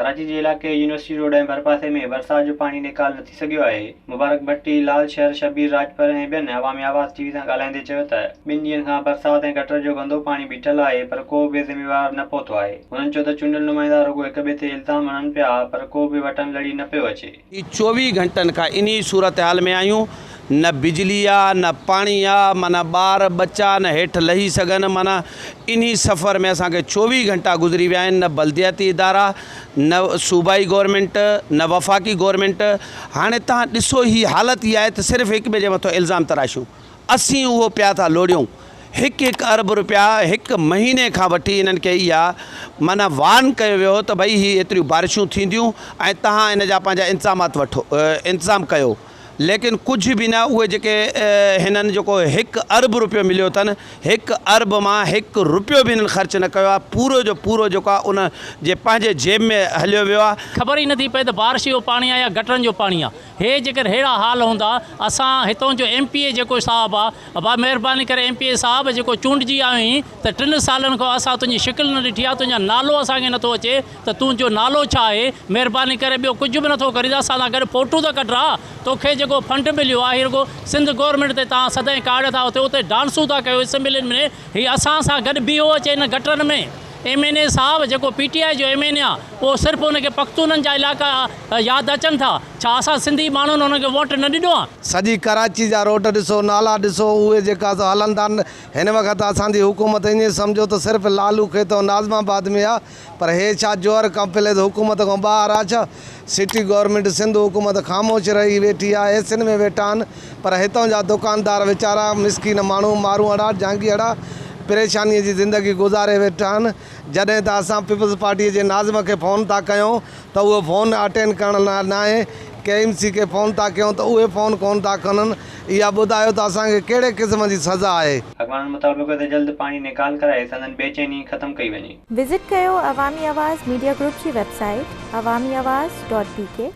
ڪراچي جي علائقي university road ۽ ڀرپاسي ۾ برسات جو پاڻي نيڪال نه ٿي سگهيو آهي. مبارڪ ڀٽي، لال شهر شبير راڄپر ۽ ٻين عوامي آواز ٽي وي سان ڳالهائيندي چيو ته ٻن ڏينهن کان برسات ۽ گٽر جو گندو پاڻي بيٺل آهي پر ڪو به ذميوار نه پهتو آهي. هنن چيو ته چونڊيل نمائندا رڳو هڪ ٻئي تي الزام هڻن پيا پر ڪو به وٽن لڙي نه پيو اچي. هي 24 گهنٽن کان انهي صورتحال ۾ آهيون نه بجلي آ نه پاڻي آ معنيٰ ٻار ٻچا نه هيٺ لهي سگهن معنيٰ انهي سفر ۾ اسان کي 24 گهنٽا گذري ويا آهن نه بلدياتي ادارا نه صوبائي گورنمينٽ نه وفاقي گورنمينٽ هاڻي توهان ڏسو هي حالت اها آهي ته صرف هڪ ٻئي جي مٿو الزام تراشيون اسين اهو پيا ٿا لوڙيون هڪ هڪ ارب روپيا هڪ مهيني کان وٺي انهن کي اها معنيٰ وارن ڪيو ويو هو ته ڀئي هي ايتريون بارشون ٿينديون ۽ توهان ان جا پنهنجا انتظامات وٺو انتظام ڪيو ليڪن ڪجهه به نه اهي جيڪي هنن جيڪو هڪ ارب روپيو مليو اٿن هڪ ارب مان هڪ روپيو به هنن خرچ نه ڪيو آهي پورو جو پورو جيڪو آهي ان جي پنهنجي جيب ۾ هليو ويو آهي. خبر ئي نٿي پئي ته بارش جو پاڻي آهي يا گٽرن جو پاڻي آهي هي جيڪر ههڙا حال هوندا اسان هتون جو ايم پي اي جيڪو صاحب آهي ابا مهرباني ڪري ايم پي اي صاحب جيڪو چونڊجي آيو آهين ته ٽن سالن کان اسان تنهنجي شڪل نه ڏٺي آهي تنهنجا نالو اسان کي نٿو اچي ته تنهنجو نالو ڇا آهي؟ مهرباني ڪري ٻيو ڪجهه به نٿو ڪرين ته اسان سان گڏ فوٽو ته ڪڍراء. توکي جيڪو فنڊ مليو آهي هي رڳو سنڌ گورنمينٽ تي توهان سدائين ڪاڙ ٿا اتي اتي ڊانسون ٿا ڪيو اسيمبلين ۾ هي اسان سان گڏ بيهو اچي هن گٽرن ۾. ايم اين اي صاحب جيڪو پي ٽي آء جو ايم اين اي آ اهو صرف ان کي پختونن جا علائقا ياد اچن ٿا ڇا اسان سنڌي ماڻهن انهن کي ووٽ نه ڏنو آ؟ سڄي ڪراچي جا روڊ ڏسو نالا ڏسو اهي جيڪا سو هلن ٿا هن وقت اسان جي حڪومت ائين سمجهو ته صرف لالو کيت ۽ ناظم آباد ۾ آ پر هي ڇا جوهر ڪمپليڪس حڪومت کان ٻاهر آ ڇا؟ سٽي گورنمينٽ سنڌ حڪومت خاموش رهي ويٺي آ ايسين ۾ ويٺا آهن پر هتان جا دڪاندار ويچارا مسڪين ماڻهو ماروئڙا جهانگيئڙا پريشاني جي زندگي گذاري ويٺا آهن جڏهن ته اسان پيپلز پارٽي جي ناظم کي فون ٿا ڪيون ته اهو فون اٽينڊ ڪرڻ لاء ناهي ڪي ايم سي کي فون ٿا ڪيون ته اهي فون ڪون ٿا کڻن اها ٻڌايو ته اسان کي ڪهڙي قسم جي سزا آهي. اڳواڻن مطالبو ڪيو ته جلد پاڻي نيڪال ڪرائي سندن بي چيني ختم ڪئي وڃي. وزٽ ڪيو عوامي آواز ميڊيا گروپ جي website Awami Awaz dot B K.